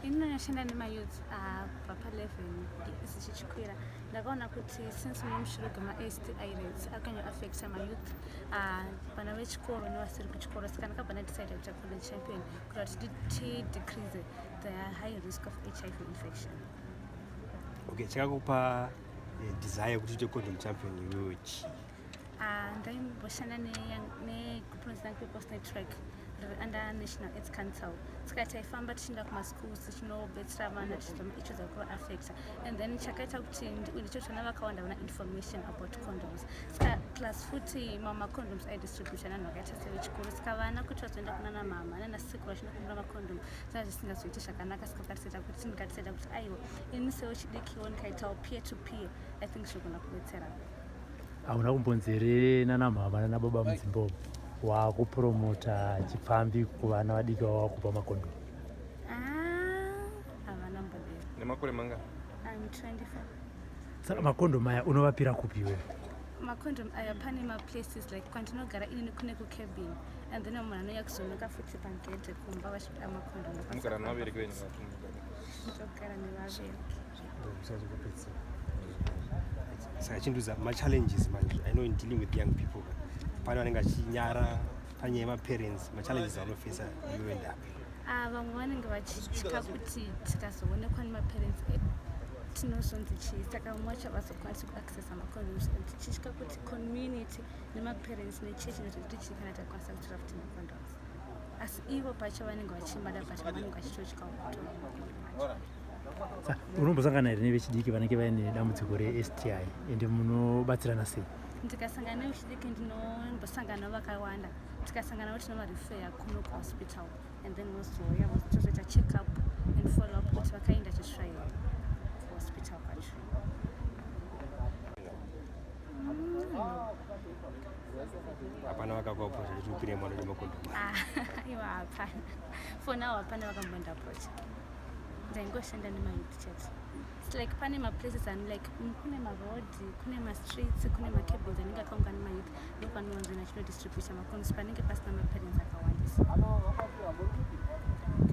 Ini nemayouth kubva pa11 zichichikwira. Ndakaona kuti since muno muShurugwi maSTI rates akanyoaffecta mayouth, vana vechikoro nevasiri kuchikoro, saka ndakabva ndadecida kuita condom champion kuita kuti tidecrease the high risk of HIV infection. Okay, chakakupa desire kuti uite condom champion iwewe chii? Ndaimboshanda negroup rinonzi Young People's Network riri under National AIDS Council, saka taifamba tichienda kumaschools tichinobetsera vana tichizwa maissues ari kuvaaffecta. And then chakaita kuti ndichoti vana vakawanda vana information about condoms, saka plus futi mamwe macondoms aidistributa nanhu vakaita sevechikuru, saka vana kuti vazoenda kunana mama nana sekuru vachinokumbira macondom zvaa zvisingazoiti zvakanaka. Saka vakadecida kuti ndikadecida kuti aiwa, ini sewechidikiwo ndikaitawo peer to peer, I think zvinogona kubetsera. Hauna kumbonzerere nana mama nana baba mudzimba umu wakupromota chipfambi kuvana vadiki vavakupa makondomu? Ah, havana mbodero. Nemakore mangani? I'm 24. Saka makondomu aya unovapira kupi iwewe? Macondom aya pane maplaces like kwandinogara inini kune kucabin, and then munhu anouya kuzonoka futi pagedhe kumba vachida macondom. Mugara nevabereki venyu? Ndogara nevabereki. Saka chinduza machallenges manje. I know in dealing with young people pane vanenge vachinyara panyaya yemaparents. Machallenges aunofesa iwewe ndapi? Ah, vamwe vanenge vachitya kuti tikazoonekwa nemaparents edu tinozonzi chii, saka vamwe vacho havazokwanisi kuaccessa macondoms and tichitya kuti community nemaparents nechechi inozoti chii kana takwanisa kutora futi macondoms, asi ivo pacho vanenge vachimada, but vanenge vachitotyawo kutora macondom acho. Unombosangana here nevechidiki vanenge vaine dambudziko reSTI, ende munobatsirana sei? Ndikasangana nevechidiki, ndinombosangana navo vakawanda. Tikasangana navo tinovarefera kuno kuhospital and then vozouya tozoita check up and follow up kuti vakaenda chisva here kuhospital kwacho. No. Hapana vakakuapproacha kuti upire mwana wemakondomu? Ah, iwa hapana, for now hapana vakambondiapproacha. Ndaingoshanda nemayouth chete. It's like pane maplaces ani like kune marodhi, kune mastreets, kune macabins anenge akaungana mayouth, ndopanowanzoenda chinodistributa macondoms panenge pasina maparents akawandisa.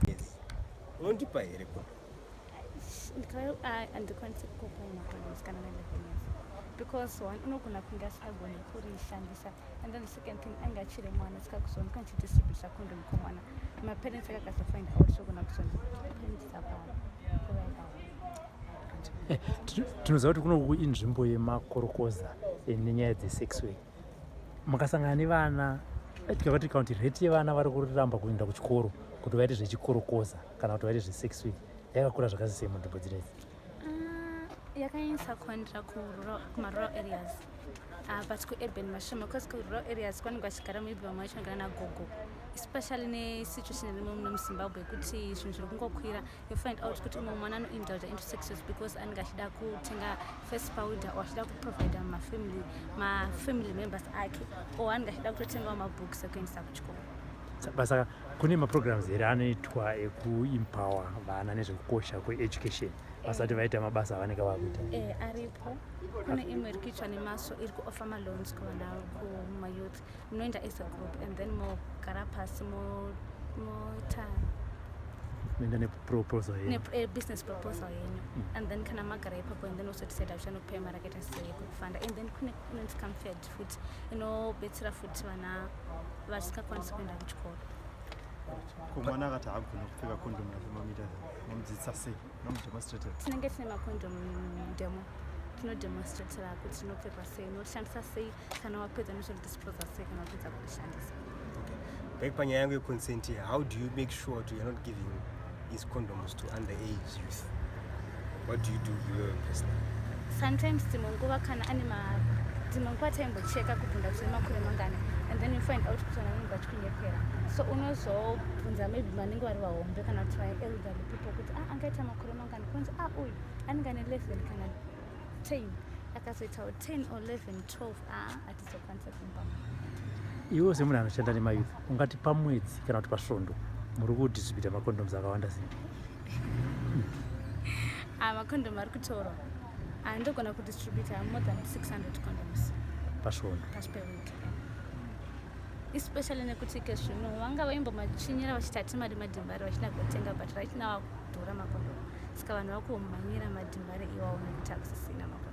Yes, unondipa here kondomu? Handikwanisi kukupa macondoms kana na 11 years because one, unogona kunge asingagoni kurishandisa, and then the second thing, ange achiri mwana, saka kuzooneka ndichidistributa condom kumwana, maparents ake akazofind out, zvogona kuzondipindisa pakuvaikawo. Tinoziva kuti kunoku inzvimbo yemakorokoza nenyaya dzesex work. Mukasangana nevana, tikavati kana kuti rate yevana vari kuramba kuenda kuchikoro kuti vaite zvechikorokoza kana kuti vaite zvesex work yakakura zvakasisei munzvimbo dzinedzi? Ah, yakanyanyisa kuwandira kumarural areas, but kuurban mashoma, because kurural areas kwanenge vachigara maybe vamwe vacho vanogara nagogo, especially nesituation irimo muno muZimbabwe yekuti zvinhu zviri kungokwira. You find out kuti umwe mwana anoindulge into sex use because anenge achida kutenga face powder or achida kuprovida mafamily members ake or anenge achida kutotengawo mabooks ekuendesa kuchikoro. Saka kune maprograms here anoitwa ekuempower vana nezvekukosha kweeducation vasati vaita mabasa avanenge vakuita? Aripo. Kune imwe iri kuitwa nemaso, iri kuoffer maloans kuvana, kumayouth. Munoenda as a group and then mogara pasi moita Noenda neproposal yenyu. Business proposal yenyu, and then kana magara ipapo and then also decide kuti anokupai mari akaita sei kufanda. And then kune inonzi Camfed futi, inobetsera futi vana vasingakwanisi kuenda kuchikoro. Ko mwana akati haagona kupfeka kondomu yacho, mamuita mamudzidzisa sei? Mamudemonstratira? Tinenge tine macondom demo, tinodemonstratira kuti tinopfekwa sei, unoshandisa sei, kana wapedza unozodisposa sei kana wapedza kurishandisa. Okay. Back panyaya yangu yeconsent here, how do you make sure that you're not giving these condoms to underage youth? What do you do iwewe personally? Sometimes dzimwe nguva kana ane ma dzimwe nguva taimbocheka kubvunza kuti makore mangani, and then you find out kuti vanhu vanenge vachikunyepera, so unozobvunza maybe vanenge vari vahombe kana kuti vaelderly people kuti, "Ah, angaita makore mangani?" Kunzi, "Ah, uyu anenge ane 11 kana 10." Akazoitawo 10 or 11, 12, ah, hatizokwanisa kumupa. Iwe semunhu anoshanda nemayouth, ungati pamwedzi kana kuti pasvondo muri kudistributa macondoms akawanda sei? Ah, macondom ari kutorwa, ah, ndogona kudistributa more than 600 condoms. Pasvondo? Pasi per week. Especially nekuti ke zvino vanga vaimbomachinyira vachiti hatimadi madhimbari, vachina kutenga, but right now akudhura makondomu, saka vanhu vakumhanyira madhimbari iwawo nekuti hakusisina makondomu.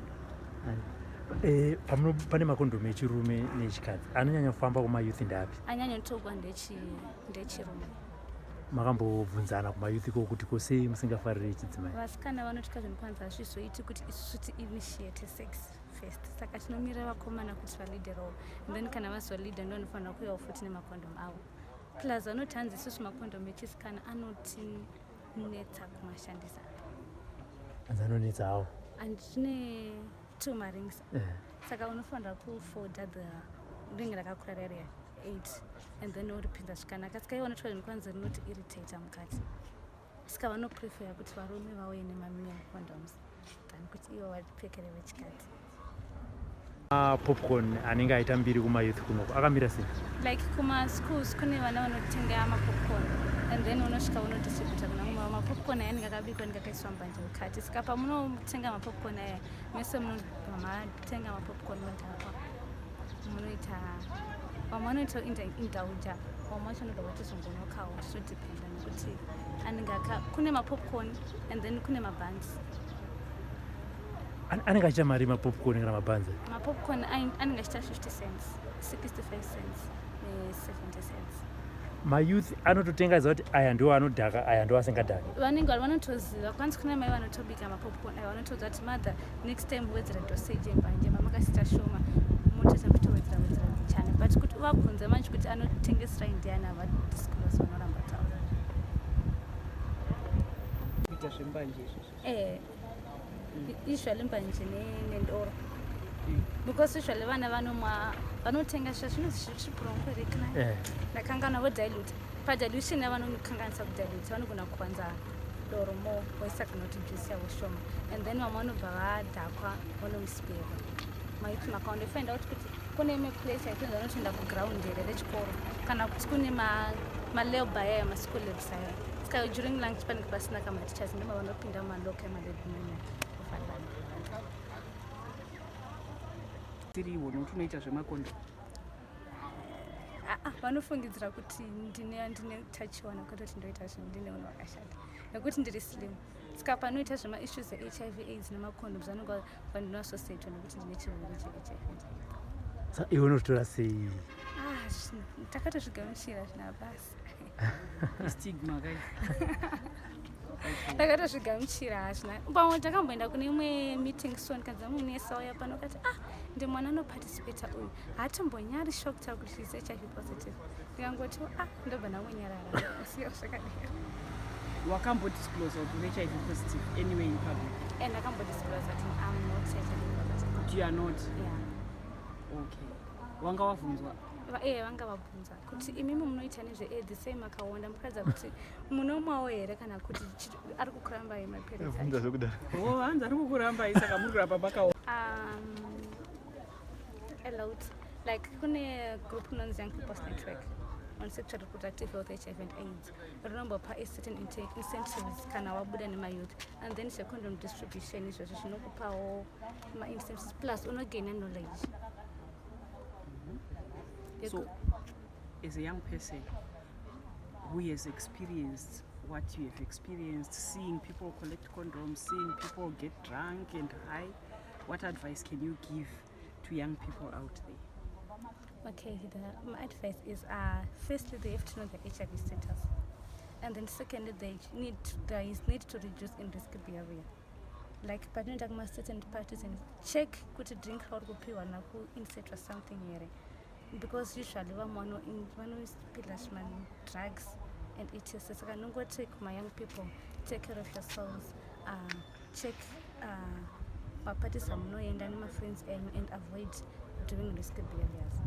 Pane makondomu echirume neechikadzi. Anonyanya kufamba kumayouth ndapi? Anyanyotogwa ndechirume. Makambobvunzana kumayouth ko kuti kosei musingafariri echidzimai? Vasikana vanotya zvinhu, kwanza hazvizoiti kuti isusu tiinitiate sex first, saka tinomirira vakomana kuti valeaderawo, and then kana vazoleada, ndo vanofanira kuuyawo futi nemakondomu avo. Plus vanoti hanzi isusu makondomu echisikana anotinetsa kumashandisa. Hanzi anonetsa hawo? And zvine two marings, saka unofanira kufolda the ring rakakura rariya 8 and then uripinza zvakanaka, saka ivo vanotya zvinhu, kwanzi rinoti irritata mukati, saka vanoprefera kuti varume vauye nemamale condoms than kuti ivo vapfekere vechikadzi. Popcorn anenge aita mbiri kumayouth kunoko akamira sei? Like kumaschools kune vana vanotenga mapopcorn and then unosvika unodistributa kuna mumwe. Mapopcorn aya anenge akabikwa, anenge akaiswa mbanje mukati, saka pamunotenga mapopcorn aya mese munobva matenga mapopcorn, modhakwa, munoita, vamwe vanoita indulge, vamwe vacho vanobva vatozongonokawo. Zvinodependa nekuti anenge aka kune mapopcorn and then kune mabuns. Anenge achiita mari mapopcorn kana mabhanzi? Mapopcorn anenge achiita 50 cents, 65 cents ne70 cents. Mayouth anototenga ziva kuti aya ndiwo anodhaka, aya ndiwo asingadhaki? Vanenge vari vanotoziva. Kwanzi kune mai vanotobika mapopcorn aya, vanotodza kuti, "Mother, next time wedzera dosage yembanje, mamakasita shoma, motoita muchitowedzera wedzera mbichana." But kuti uvabvunze manje kuti anotengeserai ndiani, havadisclose, vanoramba taura. Kuita zvembanje izvozvo? Usually mbanje nendoro, because usually vana vanomwa, vanotenga sha zvinonzi zvibronco rekna, ndakangana, vodilute. Padilution yavanokanganisa kudilute, vanogona kuwanza doro more, voisa kana kuti juice yavo shoma, and then vamwe vanobva vadhakwa, vonomisbehave. Maiti makawanda find out kuti kune imwe place yaitonzi vanotoenda kuground here rechikoro, kana kuti kune malab aya, maschool labs aya, saka during lunch panenge pasina kamateachers, ndoma vanopinda mumalocker emalab mene kufanana. Tiriwo nokuti unoita zvemakondomu? Ah, ah, vanofungidzira kuti ndine utachiona, kwete kuti ndoita zvinhu, ndine unhu wakashata, nekuti ndiri slim. Saka panoita zvemaissues eHIV AIDS nemacondoms, vanonga vandinoassociatwa nekuti ndine chirwere cheHIV. Saka iwe unozvitora sei? Ah, takatozvigamuchira, zvina basa. Stigma kai. Takatozvigamuchira, hazvina. Pamwe takamboenda kune imwe meeting, so ndikanzi munesa uya pano kati, "Ah, ndi mwana anoparticipata uyu, haatombonyari sure kutaura kuti she's HIV positive." Ndikangoti, "Ah," ndobva ndangonyarara, siya zvakadero. Wakambodisclose kuti une HIV positive anyway in public? And ndakambodisclose kuti I'm not HIV positive. Kuti you are not? Yeah. Okay, wanga wabvunzwa? Vanga vabvunza kuti, "Imimi munoita nezveAIDS, sei makaonda? Mukaratidza kuti munomwawo here, kana kuti ari kukurambai mapiritsi?" Bvunza zvekudaro? O, hanzi ari kukurambai, saka muri kuramba makaona. A lot. Like kune group inonzi Young People's Network on Sexual Reproductive Health, HIV and AIDS, rinombopa a certain incentives kana wabuda nemayouth, and then secondary distribution, izvozvo zvinokupawo maincentives, plus unogaina knowledge. So as a young person who has experienced what you have experienced, seeing people collect condoms, seeing people get drunk and high, what advice can you give to young people out there? Okay, my advice is firstly, they have to know their HIV status. And then secondly, there is need to reduce in risk behavior. Like patinoenda kuma-certain parties and check kuti drink rauri kupiwa nakuinsertwa something here, because usually vamwe vanospila zvima-drugs and etc. Saka nongoti kuma-young people, take care of yourselves, check maparties amunoenda nemafriends enyu and avoid doing risky behaviors.